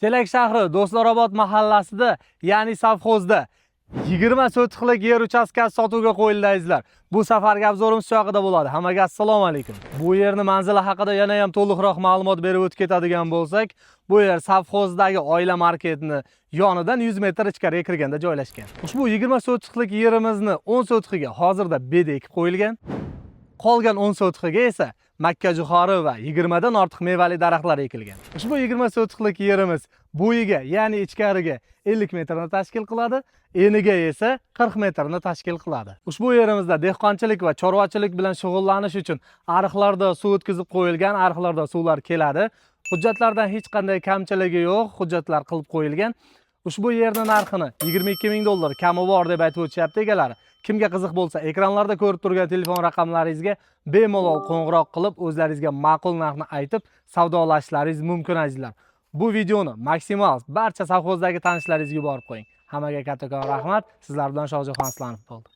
Chelak shahri Do'stlarobod mahallasida, ya'ni sovxozda 20 sotixlik yer uchastkasi sotuvga qo'yildi, azizlar. Bu safargi обзор imiz shu haqida bo'ladi. Hammaga assalomu alaykum. Bu yerni manzili haqida yana ham to'liqroq ma'lumot berib o'tib ketadigan bo'lsak, bu yer sovxozdagi Oila marketini yonidan 100 metr ichkariga kirganda joylashgan. Ushbu 20 sotixlik yerimizni 10 sotixiga hozirda beda ekib qo'yilgan. Qolgan 10 sotixiga esa makkajo'xori va 20 dan ortiq mevali daraxtlar ekilgan. Ushbu 20 sotixlik yerimiz bo'yiga, ya'ni ichkariga 50 metrni tashkil qiladi, eniga esa 40 metrni tashkil qiladi. Ushbu yerimizda dehqonchilik va chorvachilik bilan shug'ullanish uchun ariqlarda suv o'tkazib qo'yilgan, ariqlarda suvlar keladi. Hujjatlardan hech qanday kamchiligi yo'q, hujjatlar qilib qo'yilgan. Ushbu yerni narxini 22 ming dollar kami bor deb aytib o'tishyapti egalari. Kimga qiziq bo'lsa, ekranlarda ko'rib turgan telefon raqamlaringizga bemalol qo'ng'iroq qilib, o'zlaringizga ma'qul narxni aytib savdolashishlaringiz mumkin, azizlar. Bu videoni maksimal barcha sovxozdagi tanishlaringizga yuborib qo'ying. Hammaga kattakon rahmat. Sizlar bilan Shohjahon Aslanov bo'ldi.